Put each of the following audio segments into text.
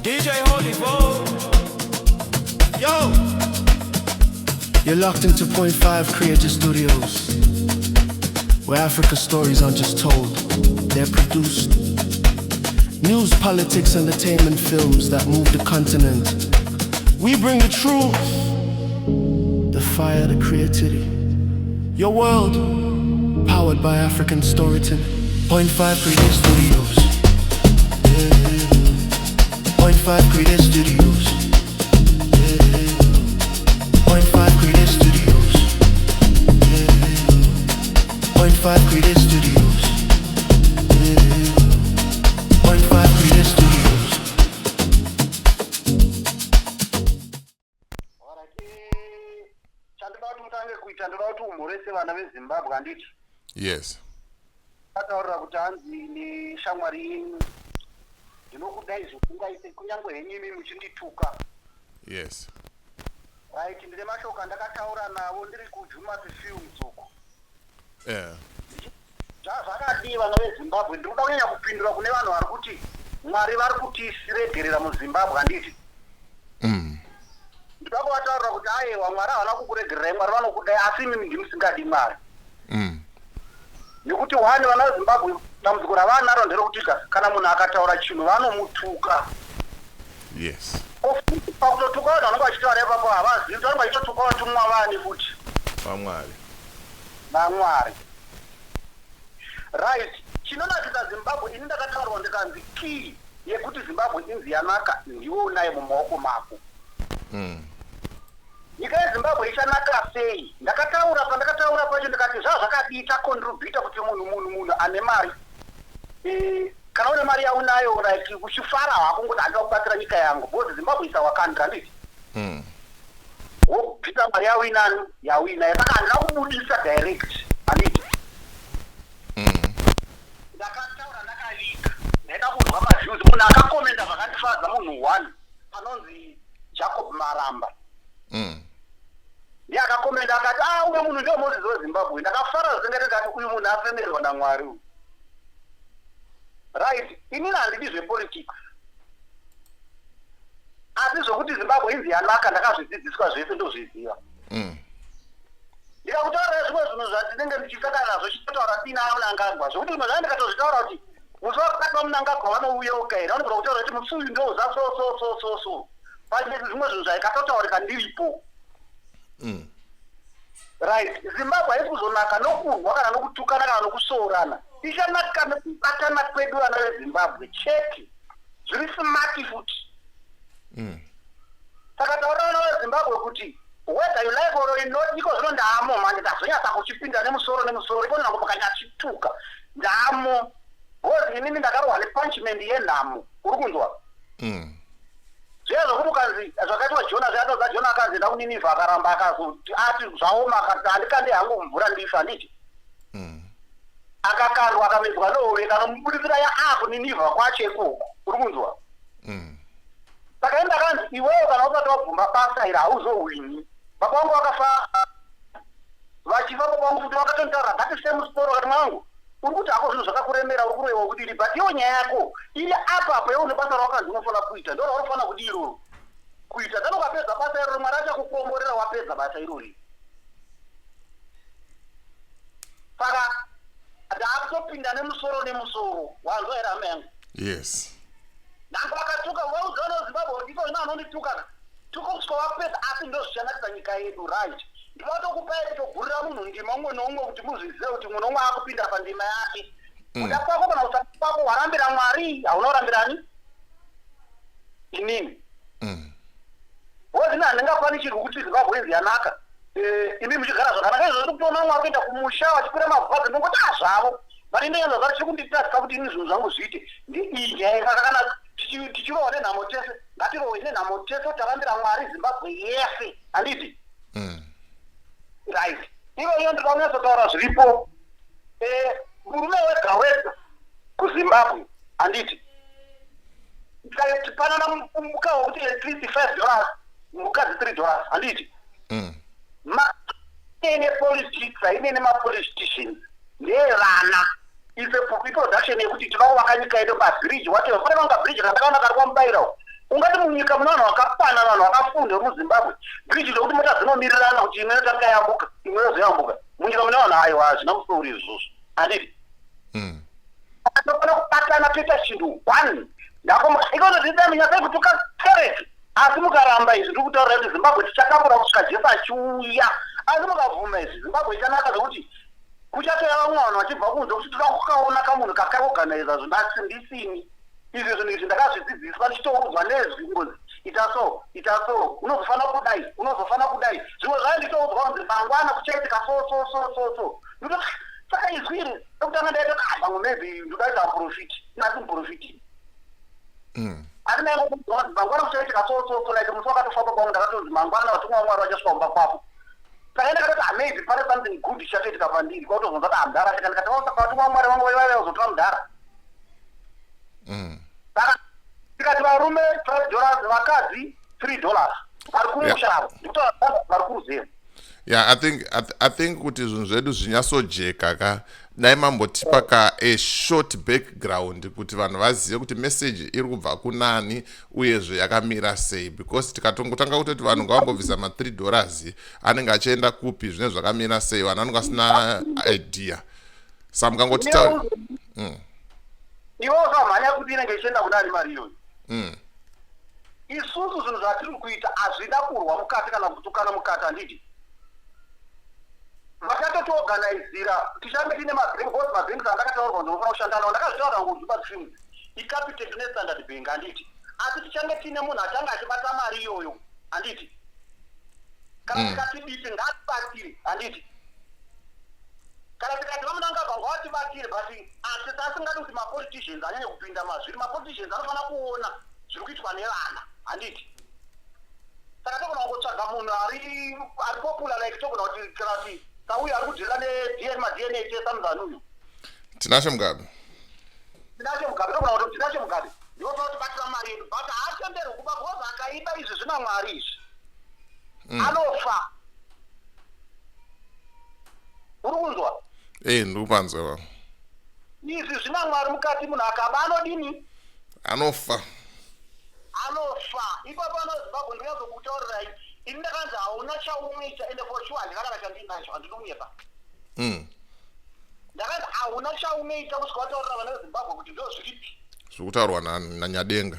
DJ Holy Bo. Yo! You're locked into Point 5 Creative Studios, where Africa stories aren't just told, they're produced. News, politics, entertainment films that move the continent. We bring the truth, the fire, the creativity. Your world, powered by African storytelling. Point 5 Creative Studios. Yeah. Point 5 Creative Studios. Yeah. Point 5 Creative Studios. Yeah. Point 5 Creative Studios. Yeah. Point 5 Creative Studios. Alright, chandoda kuti mutange kuita, ndoda kuti umhorese vana veZimbabwe, handiti? Yes. Ataurira kuti hanzi neshamwari yenyu, ndinokudai zvokungaite kunyange henyu imi muchindituka. Right, ndine mashoko andakataura navo ndiri kuJumas Films uko. Zvazvakadii, vana veZimbabwe? Ndiri kuda kunyanya kupindura kune vanhu vari kuti Mwari vari kutiregerera muZimbabwe, handiti? Ndoda kuvataurira kuti aiwa, Mwari havana kukuregererai, Mwari vanokudai, asi imimi ndimusingadi Mwari. Nekuti one, vana veZimbabwe dambudziko ravanaro nderekuti kana munhu akataura chinhu, vanomutuka. Pakutotuka, vanhu vanenge vachitaura ipapo havazivi kuti vanenge vachitotuka vatumwa vani futi. VaMwari. VaMwari, right. Chinonakisa Zimbabwe, ini ndakataurwa ndikanzi key yekuti Zimbabwe inzi yanaka ndiwe unaye mumaoko mako. Nyika yeZimbabwe ichanaka sei? Ndakataura, pandakataura pacho ndikati zvazvakadii tacontributa kuti munhu ane mari, kana une mari yaunayo, like uchifara hako ngoti handida kubatsira nyika yangu because Zimbabwe is our country, handiti? Wobvisa mari yauinani yauinayo, saka handina kubudisa direct, handiti? Ndakataura ndakaviga, ndaida kunzwa maviews. Munhu akakomenda zvakandifadza munhu one anonzi Jacob Maramba. Ndiye akakomenda akati, "Ah, uyu munhu ndiwo Moses weZimbabwe." Ndakafara zvisingati, ndikati uyu munhu afemerwa naMwari uyu, right. Inini handidi zvepolitics, asi zvokuti Zimbabwe inzi yanaka ndakazvidzidziswa zvese, ndozviziva. Ndikakutaurira zvimwe zvinhu zvandinenge ndichisangana nazvo, chitotaura tiina Mnangagwa, zvokuti zvimwe zvaa ndikatozvitaura kuti musi wakati vaMnangagwa vanouyewoka here, vanogona kutaura kuti musi uyu ndouza so so so so so. Pane zvimwe zvinhu zvaikatotaurika ndiripo. Right, Zimbabwe haisi kuzonaka nokurwa kana nokutukana kana nokusoorana. Ichanaka nekubatana kwedu vana veZimbabwe chete, zviri smart futi. Saka taura vana veZimbabwe kuti whether you like or not, iko zvino ndamo manje, ndazonyatsa kuchipinda nemusoro nemusoro iko nango makanyachituka ndamo, because inini ndakarohwa nepunishment yenhamo, uri kunzwa? Zviya zvokuti ukanzi zvakaitwa Jona, zviatodza Jona akanzi enda kuNinivha, akaramba, akazoti ati zvaoma, akati handikande hangu mvura ndifa, handiti? Akakandwa, akamedzwa nehove, kanomubudisira yaakuNinivha kwacho ikoko, uri kunzwa? Saka ini ndakanzi iwewo kana usati wabvuma basa iri hauzohwini. Baba vangu vakafa, vachifa baba vangu futi vakatonditaura that same story, vakati, "Mwangu, uri kuti hako zvinhu zvakakuremera, uri kuroyiwa kudini, but iwo nyaya yako iri apa apa, iwe une basa rawakanzi unofanira kuita, ndo raunofanira kudii iroro kuita. Then ukapedza basa iroro, Mwari achakukomborera wapedza basa irori." Saka ndaakutopinda nemusoro nemusoro, wanzwa here, hama yangu? Yes. Nhango akatuka, vaudza vana veZimbabwe kuti iko zvino anondituka tuka kusvika wapedza, asi ndo zvichanakisa nyika yedu, right. Ndinotokupai kutogurira munhu ndima umwe neumwe kuti muzvizive kuti mumwe neumwe akupinda pandima yake. Kuda kwako kana kusada kwako, warambira Mwari, hauna kurambirani inini. Wozini handingakwanisirwi kuti Zimbabwe inzi yanaka, imi muchigara zvakanaka. Izvozvo ndikutoona Mwari kuenda kumusha vachikwira mabhazi, ndongoti azvavo, but indenyanza zvari chiri kunditadzisa kuti ini zvinhu zvangu zviite ndeiyi nyaya. Saka kana tichirohwa nenhamo tese, ngatirohwe nenhamo tese, tarambira Mwari Zimbabwe yese, handiti? Right, iyoyo ndoda kunyatsotaura zviripo. Murume wega wega kuZimbabwe, handiti, tipanana mukawa wekuti at least $5, mukadzi $3, handiti? Ine politics haine nemapoliticians, ndeyevana. Ife iproduction yekuti tinoda kuvaka nyika yedu, mabridge, whatever. Pane vanga bridge randakaona kari kwaMubayirawo. Ungati munyika mune vanhu vakakwana, vanhu vakafunda vemuZimbabwe, bridge rekuti mota dzinomirirana kuti imwe yotanga yambuka, imwe yozoyambuka. Munyika mune vanhu, aiwa, hazvina musoro izvozvo, handiti? Tinofanira kubatana toita chinhu one. Ikonoziidaminyasai kutuka kereke, asi mukaramba izvi, ndiri kutaurira kuti Zimbabwe tichakambura kusvika Jesu achiuya. Asi mukabvuma izvi, Zimbabwe ichanaka zvekuti kuchatouya vamwe vanhu vachibva kunze kuti toda kukaona kamunhu kakaorganiza zvinhu. Asi ndisini izvi zvinhu izvi ndakazvidzidziswa ndichitoudzwa nezwi kunzi ita so, ita so, unozofanira kudai, unozofanira kudai. Zvimwe zvayo ndichitoudzwa kunzi mangwana kuchaitika so so so so so. Ndototi saka izwi iri rekutanga ndaita, ah, pamwe maybe ndodaita muprofiti, asi muprofiti asi ndaingokuudzwa kunzi mangwana kuchaitika so so so. Like musi wakatofa baba vangu, ndakatonzi mangwana vatumwa vaMwari vachasvika kumba kwako. Saka ndakatoti, ah, maybe pane something good chichatoitika pandiri. Kwakutozonza kuti, ah, mudhara saka ndikati saka vatumwa vaMwari vangu vaiva vazotora mudhara. Saka tikati varume $5, vakadzi $3, vari kumusha avo, ndikutaura vari kuruzeva. Yeah, I think kuti zvinhu zvedu zvinyatsojeka ka, dai mambotipa ka a short background kuti vanhu vazive kuti message iri kubva kunani, uyezve yakamira sei, because tikatongotanga kutoti vanhu ngavambobvisa ma$3, anenge achienda kupi, zvine zvakamira sei, vanhu vanenge vasina idea. Sa mukangotitaura. Iwe usamhanya kuti inenge ichienda kunani mari iyoyo. Isusu zvinhu zvatiri kuita hazvida kurwa mukati kana kutukana mukati, handiti? Vakatotiorganizira tichange tiine mabhengi, both mabhengi andakataurwa kunzi unofanira kushanda nawo. Ndakazvitaura nguzuba films, iCapitec neStandard Bank, handiti? Asi tichange tiine munhu achange achibata mari iyoyo, handiti? Kana tikati Biti ngatibatire, handiti? Kana tikati vaMnangagwa ngavatibatire, but asi asingadi kuti mapoliticians anyanye kupinda mazviri. Mapoliticians anofanira kuona zviri kuitwa nevana, handiti? Saka togona kungotsvaga munhu ari popular, like togona kuti kana kuti sauyo ari kudhirira nedn maDNA test, anonzi uyu? Tinashe Mugabe. Tinashe Mugabe. Togona kuti Tinashe Mugabe ndinofanira kutibatira mari yedu, but haatenderwi kuba, because akaiba, izvi zvina Mwari izvi, anofa. Uri kunzwa? Ei, ndiri kupanzwa. Izvi zvina Mwari mukati. Munhu akaba anodini? Anofa. Anofa. Ipapo ana Zimbabwe, ndinyatsokutaurirai, ini ndakanzi hauna chaunoita, ende for sure handina kana chandinacho, handidi kunyepa. Ndakanzi hauna chaunoita kusvika wataurira vana veZimbabwe kuti ndo zviripi. Zviri kutaurwa naNyadenga.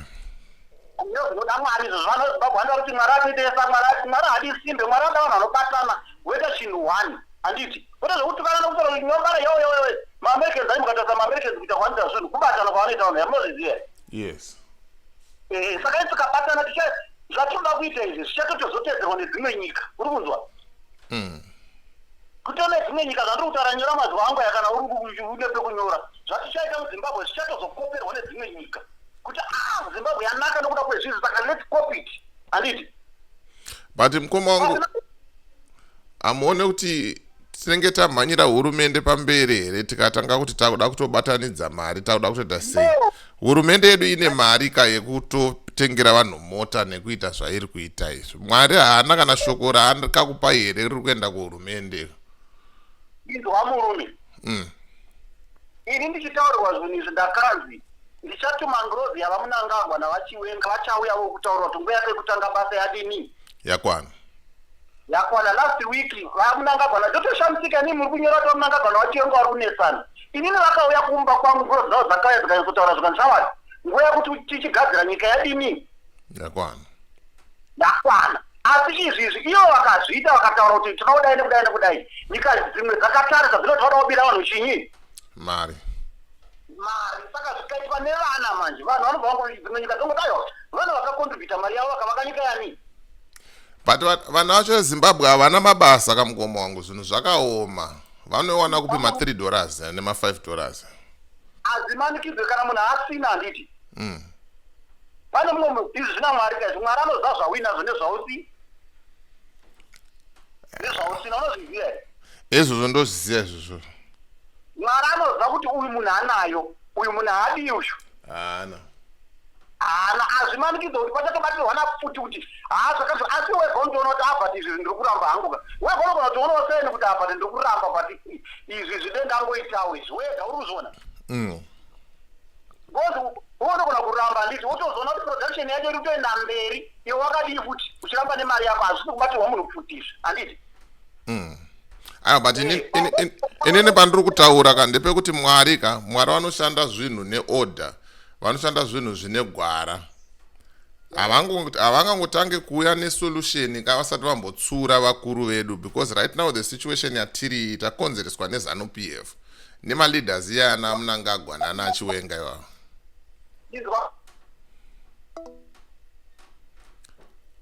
Ndozvinoda Mwari izvozvo. Vana veZimbabwe vanoda kuti Mwari atiitesa. Mwari haadi simbe. Mwari anoda vanhu vanobatana, voita chinhu one, handiti? Kwete zvekutukana nokutaura kuti nyobara yoyoyo. MaAmericans ai, mukatarisa maAmericans kuita kwanoita zvinhu, kubatana kwavanoita vanhu, yamunozviziva here? Yes. Saka isi tikabatana, ticha zvatinoda kuita izvi zvichatotozotedzerwa nedzimwe nyika. Uri kunzwa? Kutone dzimwe nyika zvandiri kutaura, nyora mazuva angu aya kana uri une pekunyora. Zvatichaita muZimbabwe zvichatozokoperwa nedzimwe nyika kuti, ah, Zimbabwe yanaka nokuda kwezvizvi, saka let's copy it, handiti? But mukoma wangu, hamuone kuti tinenge tamhanyira hurumende pamberi here tikatanga kuti takuda kutobatanidza mari, takuda kutoita sei? Hurumende yedu ine mari ka yekutotengera vanhu mota nekuita zvairi kuita izvi. Mwari haana kana shoko raakakupai here riri kuenda kuhurumende? Inzwa murume. Ini ndichitaurirwa zvinhu izvi, ndakanzi ndichatuma ngirozi yavaMnangagwa navaChiwenga, vachauya vokutaurwa kuti nguva yako yekutanga basa yadini? Yakwana. Yakwana. Last week vaMnangagwa, ndotoshamisika inini, muri kunyora kuti vaMnangagwa navaChiwenga vari kunesana. Inini vakauya kumba kwangu, ngirozi dzavo dzakauya dzikanyatsotaura, zvikanzi, shamwari, nguva yekuti tichigadzira nyika yadini? Yakwana. Yakwana. Asi izvi ivo vakazviita, vakataura kuti tinoda kudai nekudai nekudai, nyika dzimwe dzakatarisa dzinoti vada kubira vanhu chinyi? Mari. Mari. Saka zvikaitwa nevana manje, vanhu vanobva vango dzimwe nyika dzongoti, aiwa, vana vakakontributa mari yavo vakavaka nyika yani. But vana vacho veZimbabwe havana mabasa kamukoma wangu, zvinhu zvakaoma. Vanowana kupi ma$3 nema$5? Hadzimanikidzwe kana munhu asina, handiti? Pane mumwe izvi zvina Mwari kaizvi. Mwari anoziva zvauinazvo nezvausi nezvausina. Unozviziva here? Izvozvo ndozviziva izvozvo. Mwari anoziva kuti uyu munhu anayo, uyu munhu haadii uyu. Haana. Haana. Hazvimanikidzwe kuti pachatobatirwa napfuti kuti haa zvakazvo. Asi wega unotoona kuti abhat izvi ndiri kuramba hangu ka. Wega unogona kutoonawo seni kuti abhat ndiri kuramba, but izvi zvide ndangoitawo izvi. Wega uri kuzviona. Because Unogona kuramba handiti wotozoona kuti production yacho iri kutoenda mberi iwe wakadii futi uchiramba nemari yako hazvisi kubatirwa munhu pfuti izvi handiti. Aiwa, but inini pandiri kutaura ka ndepekuti Mwari ka, Mwari vanoshanda zvinhu neorder, vanoshanda zvinhu zvine gwara. Havangangotange kuuya nesolution ka vasati vambotsura vakuru vedu, because right now the situation yatiri takonzereswa neZANU PF nemaleaders iyana Mnangagwa nana Chiwenga ivavo. Inzwa.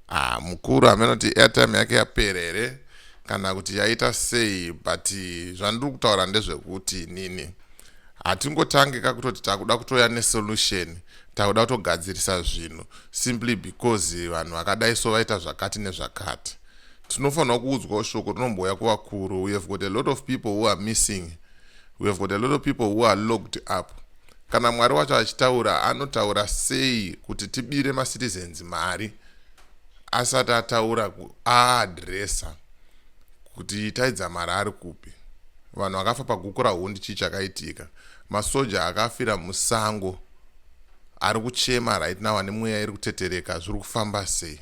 Ah, mukuru hameno kuti airtime yake yapera here kana kuti yaita sei, but zvandiri kutaura ndezvekuti nini hatingotange kakutoti takuda kutoya nesolution, takuda kutogadzirisa zvinhu simply because vanhu vakadai so vaita zvakati nezvakati. Tinofanirwa kuudzwawo shoko rinombouya kuvakuru. We have got a lot of people who are missing, we have got a lot of people who are locked up. Kana Mwari wacho achitaura, anotaura sei kuti tibire macitizens mari asati ataura aaddressa kuti itaidza mari ari kupi? Vanhu vakafa paGukurahundi, chii chakaitika? Masoja akafira musango ari kuchema right now, ane mweya iri kutetereka. Zviri kufamba sei?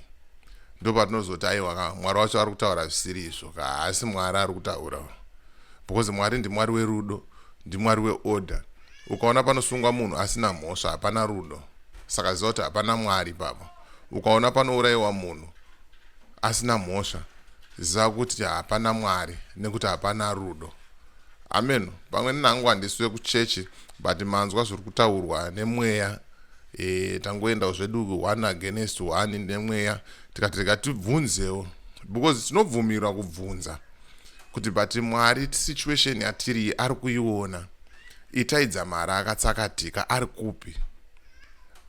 Ndo patinozoti aiwa, Mwari wacho ari kutaura zvisiri izvo ka. Haasi Mwari ari kutaura, because Mwari ndiMwari werudo, ndiMwari weorder. Ukaona panosungwa munhu asina mhosva, hapana rudo, saka ziva kuti hapana Mwari ipapo. Ukaona panourayiwa munhu asina mhosva, ziva kuti hapana Mwari nekuti hapana rudo. Amen. Pamwe nenhangu handisi wekuchechi, but manzwa zviri kutaurwa nemweya. Tangoendawo zvedu one against one nemweya, tikati rega tibvunzewo, because tinobvumirwa kubvunza kuti but Mwari, situation yatiri ari kuiona, itaidza mari akatsakatika ari kupi?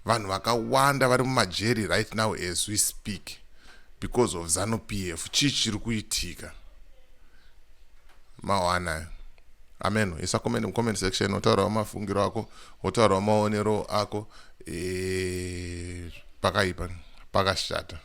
Vanhu vakawanda vari mumajeri right now as we speak because of ZANU PF. Chii chiri kuitika? Mawana amen. Isa comment mucomment section, wotaurawo mafungiro ako, wotaurawo maonero ako. Pakaipa, pakashata.